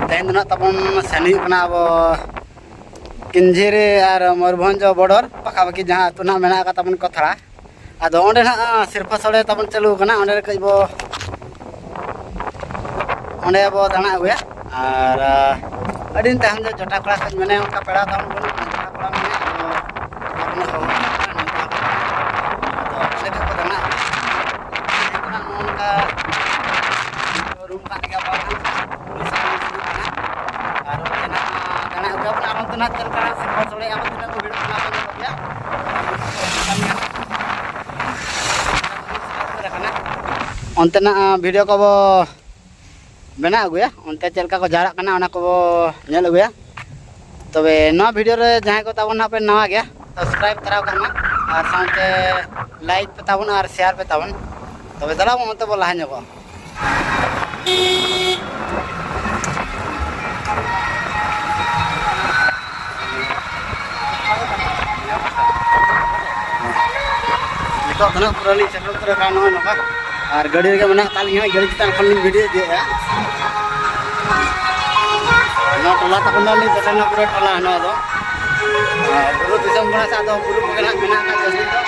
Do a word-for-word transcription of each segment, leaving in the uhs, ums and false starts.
ᱛᱮᱦᱮᱧ ᱫᱚ ᱱᱟᱜ ᱛᱟᱵᱚᱱ ᱥᱮᱱ ᱦᱩᱭᱩᱜ ᱠᱟᱱᱟ ᱟᱵᱚ ᱠᱤᱧᱡᱷᱤᱨᱤ ᱟᱨ ᱢᱚᱭᱩᱨᱵᱷᱚᱸᱡᱽ border ᱯᱟᱠᱟᱯᱟᱠᱤ ᱡᱟᱦᱟᱸ ᱟᱹᱛᱩ ᱱᱟᱜ ᱢᱮᱱᱟᱜ ᱟᱠᱟᱫ ᱛᱟᱵᱚᱱ ᱠᱚᱛᱷᱲᱟ᱾ ᱟᱫᱚ ᱚᱸᱰᱮ ᱱᱟᱜ ᱥᱤᱨᱯᱟᱹ ᱥᱳᱲᱮ ᱛᱟᱵᱚᱱ ᱪᱟᱹᱞᱩ ᱟᱠᱟᱱᱟ, ᱚᱸᱰᱮ ᱨᱮ ᱠᱟᱹᱡ ᱵᱚ ᱚᱸᱰᱮ ᱵᱚ ᱫᱟᱬᱟ ᱟᱹᱜᱩᱭᱟ᱾ ᱟᱨ ᱟᱹᱰᱤ ᱫᱤᱱ ᱛᱟᱭᱚᱢ ᱫᱚ ᱡᱚᱴᱟ ᱠᱚᱲᱟ ᱠᱚ ᱢᱮᱱᱟ, ᱚᱱᱠᱟ ᱯᱮᱲᱟ ᱛᱟᱵᱚᱱ ᱵᱟᱹᱱᱩᱜ ᱠᱚᱣᱟ, ᱡᱚᱴᱟ ᱠᱚᱲᱟ ᱢᱮᱱᱟ, ᱟᱫᱚ ᱟᱵᱚ ᱦᱚᱸ ᱱᱚᱝᱠᱟ ᱟᱫᱚ ᱟᱞᱮ ᱠᱚ ᱫᱟᱬᱟ ᱟᱹᱜᱩᱭᱟ᱾ ᱱᱚᱜᱼᱚ ᱱᱚᱝᱠᱟ ᱨᱩᱢ ᱠᱟᱜ ᱞᱮᱜᱮ ᱵᱚᱱ ᱦᱟᱸᱜ᱾ ᱢᱤᱫ ᱥᱟᱶ ᱵᱚᱱ ᱥᱮᱱᱚᱜ ᱠᱟᱱᱟ᱾ ᱟᱨ ᱚᱱᱛᱮ ᱱᱟᱜ ᱫᱟᱬᱟ ᱟᱹᱜᱩᱭᱟ ᱵᱚᱱ, ᱟᱨ ᱚᱱᱛᱮ ᱱᱟᱜ ᱪᱮᱫ ᱞᱮᱠᱟ ᱱᱟᱜ ᱥᱤᱨᱯᱟᱹ ᱥᱳᱲᱮ ᱟᱵᱚ ᱛᱤᱱᱟᱹᱜ ᱠᱚ ᱵᱷᱤᱲᱚᱜ ᱠᱟᱱᱟ ᱵᱚᱱ ᱧᱮᱞ ᱜᱮᱭᱟ᱾ ᱚᱱᱛᱮᱱᱟᱜ video ᱠᱚᱵᱚ ᱵᱮᱱᱟᱣ ᱟᱹᱜᱩᱭᱟ, ᱚᱱᱛᱮ ᱪᱮᱫ ᱞᱮᱠᱟ ᱠᱚ ᱡᱟᱣᱨᱟᱜ ᱠᱟᱱᱟ ᱚᱱᱟ ᱠᱚᱵᱚ ᱧᱮᱞ ᱟᱹᱜᱩᱭᱟ᱾ ᱛᱚᱵᱮ ᱱᱚᱣᱟ video ᱨᱮ ᱡᱟᱦᱟᱸᱭ ᱠᱚ ᱛᱟᱵᱚᱱ ᱱᱟᱜ ᱯᱮ ᱱᱟᱣᱟ ᱜᱮᱭᱟ, subscribe ᱛᱟᱨᱟ ᱠᱟᱜ ᱢᱟ, ᱟᱨ ᱥᱟᱶᱛᱮ like ᱯᱮ ᱛᱟᱵᱚᱱ ᱟᱨ share ᱯᱮ ᱛᱟᱵᱚᱱ᱾ ᱛᱚᱵᱮ ᱫᱮᱞᱟ ᱵᱚᱱ ᱚᱱᱛᱮ ᱵᱚ ᱞᱟᱦᱟ ᱧᱚᱜᱚᱜᱼᱟ᱾ ᱱᱤᱛᱚᱜ ᱫᱚ ᱱᱟᱜ ᱯᱩᱨᱟᱹ ᱞᱤᱧ ᱥᱮᱴᱮᱨ ᱩᱛᱟᱹᱨ ᱟᱠᱟᱱᱟ ᱱᱚᱜᱼᱚᱭ ᱱᱚᱝᱠᱟ᱾ ᱟᱨ ᱜᱟᱹᱰᱤ ᱨᱮᱜᱮ ᱢᱮᱱᱟᱜ ᱟᱠᱟᱫ ᱞᱤᱧᱟ, ᱜᱟᱹᱰᱤ ᱪᱮᱛᱟᱱ ᱠᱷᱚᱱ ᱞᱤᱧ video ᱤᱫᱤᱭᱮᱫᱼᱟ᱾ ᱱᱚᱣᱟ ᱴᱚᱞᱟ ᱛᱟᱵᱚᱱ ᱫᱚ ᱞᱤᱧ ᱥᱮᱴᱮᱨ ᱮᱱᱟ, ᱯᱩᱨᱟᱹ ᱴᱚᱞᱟ ᱱᱚᱣᱟ ᱫᱚ᱾ ᱟᱨ ᱵᱩᱨᱩ ᱫᱤᱥᱚᱢ ᱠᱟᱱᱟ ᱥᱮ, ᱟᱫᱚ ᱵᱩᱨᱩ ᱠᱚᱜᱮ ᱱᱟᱜ ᱢᱮᱱᱟᱜ ᱟᱠᱟᱫ ᱡᱟᱹᱥᱛᱤ ᱫᱚ᱾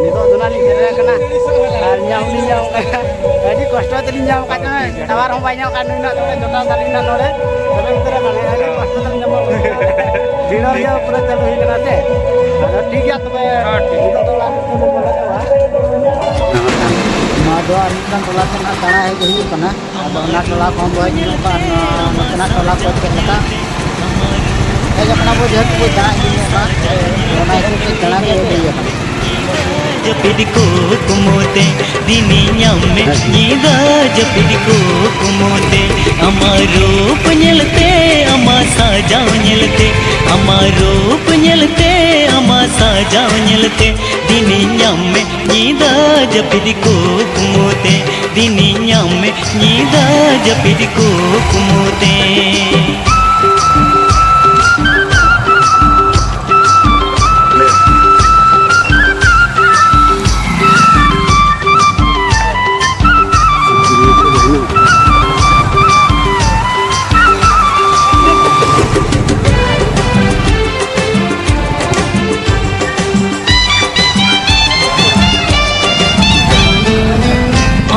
ᱱᱤᱛᱚᱜ ᱫᱚ ᱱᱟᱜ ᱞᱤᱧ ᱥᱮᱴᱮᱨ ᱟᱠᱟᱱᱟ ᱟᱨ ᱧᱟᱢ ᱞᱤᱧ ᱧᱟᱢ ᱠᱟᱱᱟ᱾ ᱟᱹᱰᱤ ᱠᱚᱥᱴᱚ ᱛᱮᱞᱤᱧ ᱧᱟᱢ ᱟᱠᱟᱫ ᱛᱟᱦᱮᱸ, tower ᱦᱚᱸ ᱵᱟᱭ ᱧᱟᱢ ᱠᱟᱱ ᱱᱩᱱᱟᱹᱜ ᱫᱚ᱾ ᱡᱚᱴᱟᱣ ᱛᱟᱹᱞᱤᱧ ᱱᱟᱜ ᱱᱚᱰᱮ, ᱛᱚᱵᱮ ᱩᱛᱟᱹᱨ ᱟᱠᱟᱱᱟ, ᱟᱹᱰᱤ ᱠᱚᱥᱴᱚ ᱛᱮᱞᱤᱧ ᱧᱟᱢᱟ᱾ ᱵᱷᱤᱲ ᱦᱚᱸ ᱯᱩᱨᱟᱹ ᱪᱟᱹᱞᱩ ᱦᱩᱭ ᱠᱟᱱᱟ ᱥᱮ᱾ ᱟᱫᱚ ᱴᱷᱤᱠ ᱜᱮᱭᱟ, ᱛᱚᱵᱮ ᱦᱮᱸ, ᱴᱷᱤᱠ᱾ ᱱᱤᱛᱚᱜ ᱫᱚ ᱚᱲᱟᱜ ᱥᱮᱫ ᱵᱚᱱ ᱵᱚᱞᱚ ᱪᱟᱞᱟᱜᱼᱟ᱾ ᱱᱚᱣᱟ ᱫᱚ ᱟᱨ ᱢᱤᱫᱴᱟᱝ ᱴᱚᱞᱟ ᱥᱮᱫ ᱱᱟᱜ ᱫᱟᱬᱟ ᱦᱮᱡ ᱦᱩᱭᱩᱜ ᱠᱟᱱᱟ᱾ ᱟᱫᱚ ᱚᱱᱟ ᱴᱚᱞᱟ ᱠᱚᱦᱚᱸ ᱵᱚ ᱦᱮᱡ ᱧᱚᱜ ᱠᱟᱜᱼᱟ, ᱱᱚᱣᱟ ᱱᱚᱛᱮᱱᱟᱜ ᱴᱚᱞᱟ ᱠᱚ ᱪᱮᱫ ᱞᱮᱠᱟ? ᱦᱮᱡ ᱟᱠᱟᱱᱟ ᱵᱚ, ᱡᱮᱦᱮᱛᱩ ᱵᱚ ᱫᱟᱬᱟ ᱤᱫᱤ ᱧᱚᱜ ᱠᱟᱜᱼᱟ, ᱚᱱᱟ ᱦᱤᱥᱟᱹᱵ ᱛᱮ ᱫᱟᱬᱟ ᱜᱮ ᱦᱩᱭ ᱟᱠᱟᱱᱟ᱾ ᱡᱟᱹᱯᱤᱫ ᱠᱩᱠᱢᱩ ᱛᱮ ᱫᱤᱱᱤᱧ ᱧᱟᱢ ᱢᱮ, ᱧᱤᱫᱟᱹ ᱡᱟᱹᱯᱤᱫ ᱠᱩᱠᱢᱩ ᱛᱮ ᱟᱢᱟᱜ ᱨᱩᱯ ᱧᱮᱞᱛᱮ, ᱟᱢᱟᱜ ᱥᱟᱡᱟᱣ ᱧᱮᱞᱛᱮ, ᱟᱢᱟᱜ ᱨᱩᱯ ᱧᱮᱞᱛᱮ, ᱟᱢᱟᱜ ᱥᱟᱡᱟᱣ ᱧᱮᱞᱛᱮ ᱫᱤᱱᱤᱧ ᱧᱟᱢ ᱢᱮ, ᱧᱤᱫᱟᱹ ᱡᱟᱹᱯᱤᱫ ᱠᱩᱠᱢᱩ ᱛᱮ ᱫᱤᱱᱤᱧ ᱧᱟᱢ ᱢᱮ, ᱧᱤᱫᱟᱹ ᱡᱟᱹᱯᱤᱫ ᱠᱩᱠᱢᱩ ᱛᱮ᱾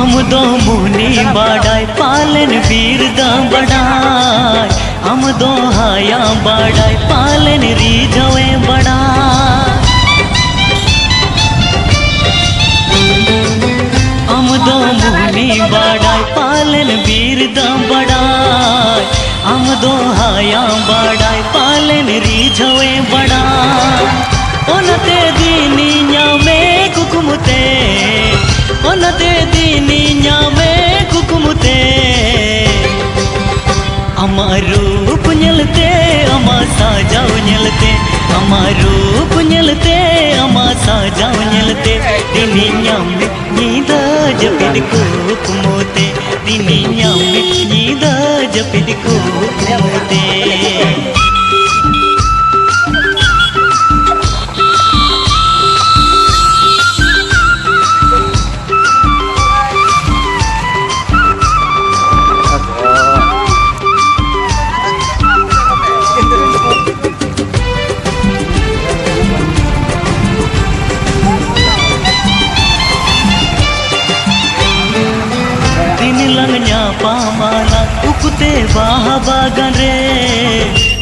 ᱟᱢ ᱫᱚ ᱢᱩᱱᱤ ᱵᱟᱰᱟᱭ, ᱯᱟᱞᱮᱱ ᱵᱤᱨᱫᱟᱹ ᱵᱟᱰᱟᱭ, ᱟᱢ ᱫᱚ ᱦᱟᱭᱟ ᱵᱟᱰᱟᱭ, ᱯᱟᱞᱮᱱ ᱨᱤᱡᱷᱟᱹᱣᱮ ᱵᱟᱰᱟᱭ᱾ ᱟᱢ ᱫᱚ ᱢᱩᱱᱤ ᱵᱟᱰᱟᱭ, ᱯᱟᱞᱮᱱ ᱵᱤᱨᱫᱟᱹ ᱵᱟᱰᱟᱭ, ᱟᱢ ᱫᱚ ᱦᱟᱭᱟ ᱵᱟᱰᱟᱭ, ᱯᱟᱞᱮᱱ ᱨᱤᱡᱷᱟᱹᱣᱮ ᱵᱟᱰᱟᱭ᱾ ᱚᱱᱟᱛᱮ ᱫᱤᱱᱤᱧ ᱧᱟᱢᱮ ᱠᱩᱠᱢᱩ ᱛᱮ, ᱚᱱᱟᱛᱮ ᱫᱤᱱᱤᱧ ᱧᱟᱢᱮ ᱠᱩᱠᱢᱩ ᱛᱮ᱾ ᱟᱢᱟᱜ ᱨᱩᱯ ᱧᱮᱞᱛᱮ, ᱟᱢᱟᱜ ᱥᱟᱡᱟᱣ ᱧᱮᱞᱛᱮ, ᱟᱢᱟᱜ ᱨᱩᱯ ᱧᱮᱞᱛᱮ, ᱟᱢᱟᱜ ᱥᱟᱡᱟᱣ ᱧᱮᱞᱛᱮ ᱫᱤᱱᱤᱧ ᱧᱟᱢᱮ, ᱧᱤᱫᱟᱹ ᱡᱟᱹᱯᱤᱫ ᱠᱩᱠᱢᱩ ᱛᱮ ᱫᱤᱱᱤᱧ ᱧᱟᱢᱮ, ᱧᱤᱫᱟᱹ ᱡᱟᱹᱯᱤᱫ ᱠᱩᱠᱢᱩ ᱛᱮ᱾ ᱫᱤᱱ ᱞᱟᱝ ᱧᱟᱯᱟᱢᱟ ᱞᱟᱝ, ᱩᱠᱩ ᱵᱟᱜᱟᱱ ᱨᱮ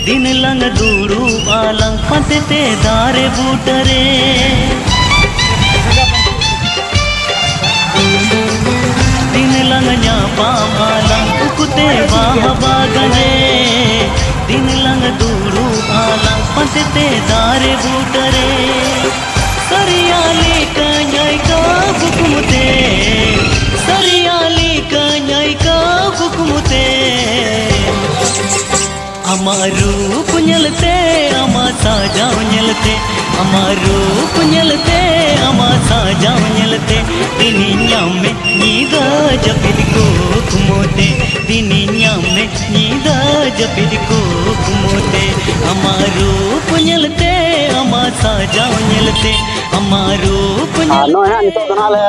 ᱫᱤᱱ ᱞᱟᱝ ᱫᱩᱲᱩᱵ ᱟᱞᱟᱝ ᱯᱟᱱᱛᱮ ᱛᱮ ᱫᱟᱨᱮ ᱵᱩᱴᱟᱹ ᱨᱮ᱾ ᱫᱤᱱ ᱞᱟᱝ ᱧᱟᱯᱟᱢ ᱟᱞᱟᱝ ᱩᱠᱩᱛᱮ ᱵᱟᱦᱟ ᱵᱟᱜᱟᱱ ᱨᱮ᱾ ᱫᱤᱱ ᱞᱟᱝ ᱫᱩᱲᱩᱵ ᱟᱞᱟᱝ ᱯᱟᱱᱛᱮ ᱛᱮ ᱫᱟᱨᱮ ᱵᱩᱴᱟᱹ ᱨᱮ᱾ ᱥᱟᱹᱨᱤᱭᱟᱹ ᱞᱮᱠᱟᱧ ᱟᱹᱭᱠᱟᱹᱣ ᱠᱩᱠᱢᱩ ᱛᱮ, ᱥᱟᱹᱨᱤᱭᱟᱹ ᱞᱮᱠᱟᱧ ᱟᱹᱭᱠᱟᱹᱣ ᱠᱩᱠᱢᱩ ᱛᱮ᱾ ᱟᱢᱟᱜ ᱨᱩᱯ ᱧᱮᱞᱛᱮ, ᱟᱢᱟᱜ ᱥᱟᱡᱟᱣ ᱧᱮᱞᱛᱮ, ᱟᱢᱟᱜ ᱨᱩᱯ ᱧᱮᱞᱛᱮ, ᱟᱢᱟᱜ ᱥᱟᱡᱟᱣ ᱧᱮᱞᱛᱮ, ᱫᱤᱱᱤᱧ ᱧᱟᱢ ᱢᱮ ᱧᱤᱫᱟᱹ ᱡᱟᱹᱯᱤᱫ ᱠᱩᱠᱢᱩ ᱛᱮ, ᱫᱤᱱᱤᱧ ᱧᱟᱢ ᱢᱮ ᱧᱤᱫᱟᱹ ᱡᱟᱹᱯᱤᱫ ᱠᱩᱠᱢᱩ ᱛᱮ᱾ ᱟᱢᱟᱜ ᱨᱩᱯ ᱧᱮᱞᱛᱮ, ᱟᱢᱟᱜ ᱥᱟᱡᱟᱣ ᱧᱮᱞᱛᱮ, ᱟᱢᱟᱜ ᱨᱩᱯ ᱟᱨ ᱱᱚᱜᱼᱚᱭ ᱦᱟᱸᱜ ᱱᱤᱛᱚᱜ ᱫᱚ ᱦᱟᱸᱜ ᱞᱮ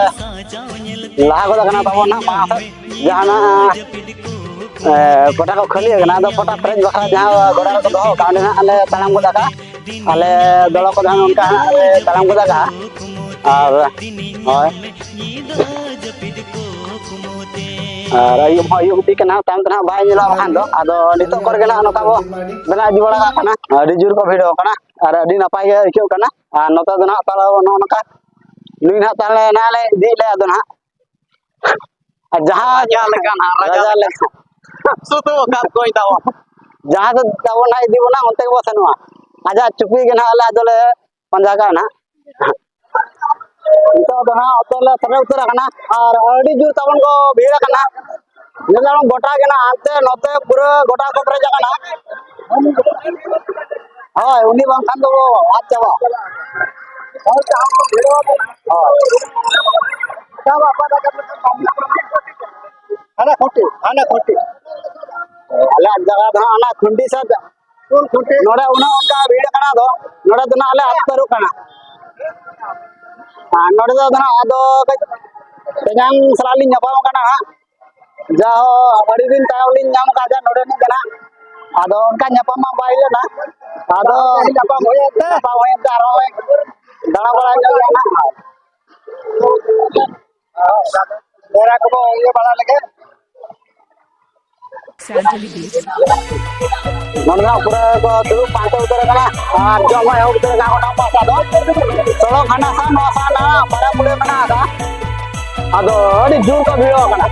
ᱞᱟᱦᱟ ᱜᱚᱫ ᱟᱠᱟᱱᱟ ᱛᱟᱵᱚᱱ ᱦᱟᱸᱜ ᱢᱟᱲᱟᱝ ᱥᱮᱫ᱾ ᱡᱟᱦᱟᱱᱟᱜ, ᱮ, ᱜᱚᱴᱟ ᱠᱚ ᱠᱷᱟᱹᱞᱤ ᱟᱠᱟᱱᱟ, ᱟᱫᱚ ᱯᱚᱴᱟ ᱯᱮᱨᱮᱡ ᱵᱟᱠᱷᱨᱟ ᱡᱟᱦᱟᱸ ᱜᱚᱰᱟ ᱨᱮᱠᱚ ᱫᱚᱦᱚ ᱠᱟᱜᱼᱟ, ᱚᱸᱰᱮ ᱦᱟᱸᱜ ᱞᱮ ᱛᱟᱲᱟᱢ ᱜᱚᱫ ᱟᱠᱟᱜᱼᱟ᱾ ᱟᱞᱮ ᱫᱚᱞᱚ ᱠᱚᱫᱚ ᱦᱟᱸᱜ ᱚᱱᱠᱟ ᱦᱟᱸᱜ ᱞᱮ ᱛᱟᱲᱟᱢ ᱜᱚᱫ ᱟᱠᱟᱜᱼᱟ᱾ ᱟᱨ ᱦᱳᱭ, ᱟᱨ ᱟᱹᱭᱩᱵ ᱦᱚᱸ ᱟᱹᱭᱩᱵ ᱤᱫᱤ ᱠᱟᱱᱟ, ᱛᱟᱭᱚᱢ ᱛᱮ ᱱᱟᱦᱟᱜ ᱵᱟᱭ ᱧᱮᱞᱚᱜᱼᱟ ᱵᱟᱠᱷᱟᱱ ᱫᱚ᱾ ᱟᱫᱚ ᱱᱤᱛᱚᱜ ᱠᱚᱨᱮ ᱜᱮ ᱱᱟᱦᱟᱜ ᱱᱚᱝᱠᱟ ᱵᱚ ᱵᱮᱱᱟᱣ ᱤᱫᱤ ᱵᱟᱲᱟ ᱠᱟᱜ ᱠᱟᱱᱟ᱾ ᱟᱹᱰᱤ ᱡᱳᱨ ᱠᱚ ᱵᱷᱤᱲᱚᱜ ᱠᱟᱱᱟ ᱟᱨ ᱟᱹᱰᱤ ᱱᱟᱯᱟᱭ ᱜᱮ ᱟᱹᱭᱠᱟᱹᱜ ᱠᱟᱱᱟ᱾ ᱟᱨ ᱱᱚᱛᱮ ᱫᱚ ᱱᱟᱦᱟᱜ ᱛᱟᱦᱞᱮ ᱱᱚᱜᱼᱚ ᱱᱚᱝᱠᱟ ᱱᱩᱭ ᱱᱟᱦᱟᱜ ᱛᱟᱦᱞᱮ ᱱᱟᱦᱟᱜ ᱞᱮ ᱤᱫᱤᱭᱮᱫ ᱞᱮᱭᱟ ᱟᱫᱚ ᱱᱟᱦᱟᱜ᱾ ᱟᱨ ᱡᱟᱦᱟᱸ ᱨᱟᱡᱟ ᱞᱮᱠᱟ ᱱᱟᱦᱟᱜ, ᱨᱟᱡᱟ ᱨᱟᱡᱟ ᱞᱮᱠᱟ᱾ ᱞᱮᱠᱟ᱾ ᱥᱩᱫᱷᱩ ᱚᱠᱟ ᱠᱚᱭ ᱛᱟᱵᱚᱱ᱾ ᱡᱟᱦᱟᱸ ᱥᱮᱫ ᱛᱟᱵᱚᱱ ᱱᱟᱦᱟᱜ ᱤᱫᱤ ᱵᱚᱱᱟ, ᱚᱱᱛᱮ ᱜᱮᱵᱚᱱ ᱥᱮᱱᱚᱜᱼᱟ᱾ ᱟᱡᱟᱜ ᱪᱩᱯᱤ ᱜᱮ ᱱᱟᱦᱟᱜ ᱟᱞᱮ ᱟᱫᱚᱞᱮ ᱯᱟᱸᱡᱟ ᱠᱟᱜᱼᱟ ᱱᱟᱦᱟᱜ᱾ ᱱᱤᱛᱚᱜ ᱫᱚ ᱱᱟᱦᱟᱜ ᱚᱛᱚ ᱞᱮ ᱥᱮᱴᱮᱨ ᱩᱛᱟᱹᱨ ᱟᱠᱟᱱᱟ ᱟᱨ ᱟᱹᱰᱤ ᱡᱳᱨ ᱛᱟᱵᱚᱱ ᱠᱚ ᱵᱷᱤᱲ ᱟᱠᱟᱱᱟ᱾ ᱧᱮᱞ ᱧᱟᱢ ᱜᱚᱴᱟ ᱜᱮ ᱱᱟᱦᱟᱜ, ᱦᱟᱱᱛᱮ ᱱᱚᱛᱮ ᱯᱩᱨᱟᱹ ᱜᱚᱴᱟ ᱠᱚ ᱯᱮᱨᱮᱡ ᱟᱠᱟᱱᱟ᱾ ᱦᱳᱭ, ᱩᱱᱤ ᱵᱟᱝᱠᱷᱟᱱ ᱫᱚ ᱟᱫ ᱪᱟᱵᱟᱜᱼᱟ᱾ ᱦᱳᱭ᱾ ᱦᱟᱱᱮ ᱠᱷᱩᱸᱴᱤ, ᱦᱟᱱᱮ ᱠᱷᱩᱸᱴᱤ᱾ ᱟᱞᱮᱭᱟᱜ ᱡᱟᱭᱜᱟ ᱫᱚ ᱦᱟᱸᱜ ᱚᱱᱟ ᱠᱷᱩᱸᱴᱤ ᱥᱮᱫ᱾ ᱱᱚᱰᱮ ᱩᱱᱟᱹᱜ ᱚᱱᱠᱟ ᱵᱷᱤᱲ ᱠᱟᱱᱟ ᱫᱚ, ᱱᱚᱰᱮ ᱫᱚ ᱱᱟᱜ ᱞᱮ ᱟᱫ ᱩᱛᱟᱹᱨᱚᱜ ᱠᱟᱱᱟ᱾ ᱟᱨ ᱱᱚᱰᱮ ᱫᱚ ᱱᱟᱜ ᱟᱫᱚ ᱠᱟᱹᱡ ᱛᱮᱧᱟᱝ ᱥᱟᱞᱟᱜ ᱞᱤᱧ ᱧᱟᱯᱟᱢ ᱠᱟᱱᱟ ᱦᱟᱸᱜ᱾ ᱡᱟᱦᱳ, ᱟᱹᱰᱤ ᱫᱤᱱ ᱛᱟᱭᱚᱢ ᱞᱤᱧ ᱧᱟᱢ ᱠᱟᱫᱟ ᱱᱚᱰᱮ ᱱᱤᱡ ᱠᱟᱱᱟ᱾ ᱟᱫᱚ ᱚᱱᱠᱟ ᱧᱟᱯᱟᱢ ᱢᱟ ᱵᱟᱭ ᱦᱩᱭ ᱞᱮᱱᱟ᱾ ᱟᱫᱚ ᱧᱟᱯᱟᱢ ᱦᱩᱭᱮᱱ ᱛᱮ, ᱧᱟᱯᱟᱢ ᱦᱩᱭᱮᱱ ᱛᱮ ᱟᱨᱦᱚᱸ ᱫᱟᱬᱟ ᱵᱟᱲᱟ ᱧᱚᱜ ᱞᱮᱱᱟ᱾ ᱯᱮᱲᱟ ᱠᱚᱵᱚ ᱤᱭᱟᱹ ᱵᱟᱲᱟ ᱞᱮᱜᱮ᱾ ᱱᱚᱰᱮ ᱫᱚ ᱯᱩᱨᱟᱹ ᱠᱚ ᱫᱩᱲᱩᱵ ᱯᱟᱱᱛᱮ ᱩᱛᱟᱹᱨ ᱟᱠᱟᱱᱟ ᱟᱨ ᱡᱚᱢ ᱦᱚᱸ ᱮᱦᱚᱵ ᱩᱛᱟᱹᱨ ᱟᱠᱟᱱᱟ ᱜᱚᱴᱟ ᱯᱟᱦᱴᱟ ᱫᱚ᱾ ᱥᱚᱲᱚᱠ ᱦᱟᱱᱟ ᱥᱟ ᱱᱚᱣᱟ ᱥᱟ ᱱᱟ ᱯᱟᱲᱟ ᱯᱩᱲᱤ ᱢᱮᱱᱟᱜ ᱟᱠᱟᱫ᱾ ᱟᱫᱚ ᱟᱹᱰᱤ ᱡᱳᱨ ᱠᱚ ᱵᱷᱤᱲᱚᱜ ᱠᱟᱱᱟ᱾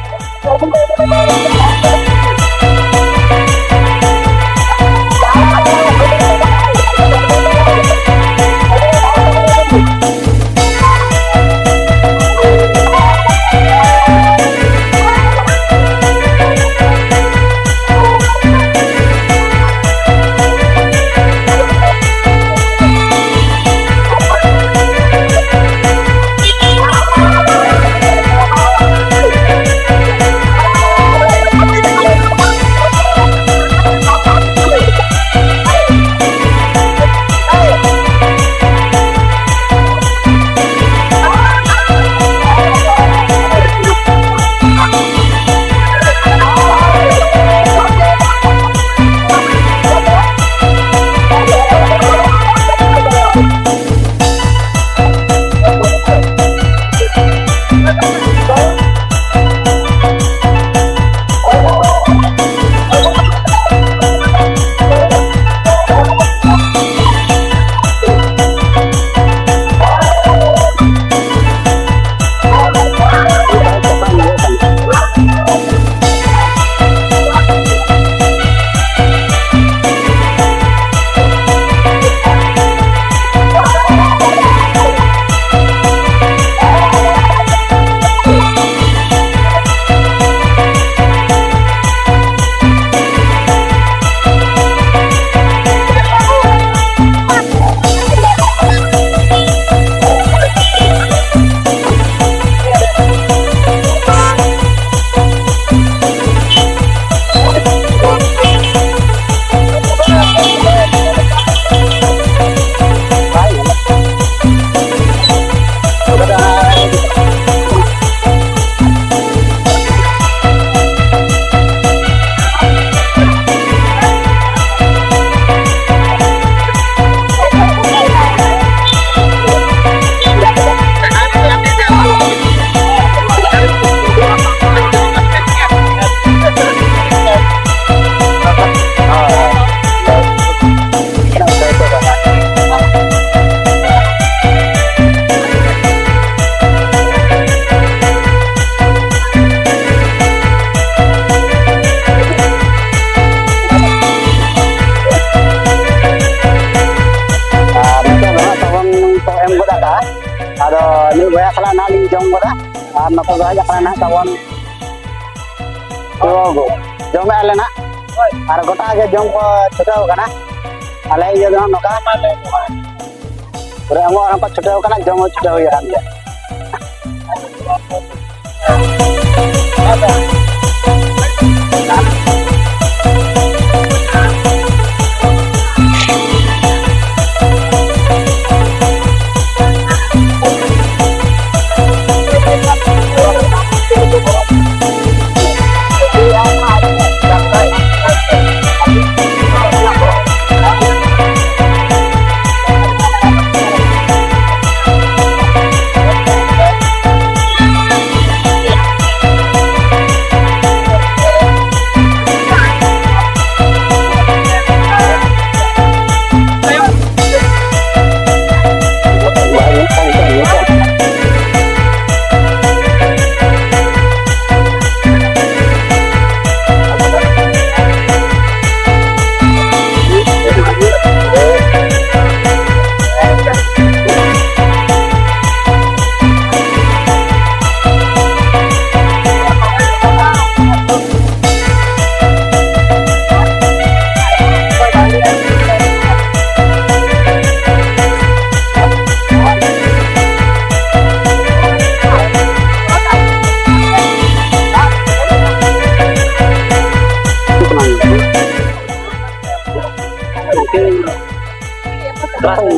ᱛᱚ ᱜᱟᱭᱤᱡ, ᱟᱠᱟᱱᱟ ᱱᱟᱦᱟᱜ ᱛᱟᱵᱚᱱ ᱜᱚ ᱜᱚ᱾ ᱡᱚᱢᱮᱫᱼᱟ ᱞᱮ ᱱᱟᱦᱟᱜ᱾ ᱟᱨ ᱜᱚᱴᱟ ᱜᱮ ᱡᱚᱢ ᱠᱚ ᱪᱷᱩᱴᱟᱹᱣ ᱟᱠᱟᱱᱟ᱾ ᱟᱞᱮ ᱤᱭᱟᱹ ᱫᱚ ᱱᱚᱝᱠᱟ᱾ ᱯᱩᱨᱟᱹ ᱮᱢᱚᱜ ᱦᱚᱸ ᱠᱚ ᱪᱷᱩᱴᱟᱹᱣ ᱟᱠᱟᱱᱟ, ᱡᱚᱢ ᱦᱚᱸ ᱪᱷᱩᱴᱟᱹᱣ ᱦᱩᱭᱩᱜ ᱠᱟᱱ ᱜᱮᱭᱟ᱾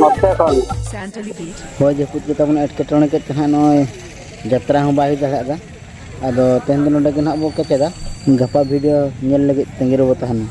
ᱱᱚᱛᱮ ᱠᱷᱚᱱ᱾ ᱦᱚᱭ ᱡᱟᱹᱯᱩᱫ ᱜᱮ ᱛᱟᱵᱚᱱ ᱮᱴᱠᱮᱴᱚᱬᱮ ᱠᱮᱫ ᱠᱷᱟᱱ ᱱᱚᱜᱼᱚᱭ ᱡᱟᱛᱨᱟ ᱦᱚᱸ ᱵᱟᱭ ᱦᱩᱭ ᱫᱟᱲᱮᱭᱟᱜᱼᱟ᱾ ᱟᱫᱚ ᱛᱮᱦᱮᱧ ᱫᱚ ᱱᱚᱰᱮ ᱜᱮ ᱱᱟᱦᱟᱜ ᱵᱚ ᱠᱮᱪᱮᱫᱟ᱾ ᱜᱟᱯᱟ ᱵᱷᱤᱰᱤᱭᱳ ᱧᱮᱞ ᱞᱟᱹᱜᱤᱫ ᱛᱟᱺᱜᱤ ᱨᱮᱵᱚ ᱛᱟᱦᱮᱱᱟ᱾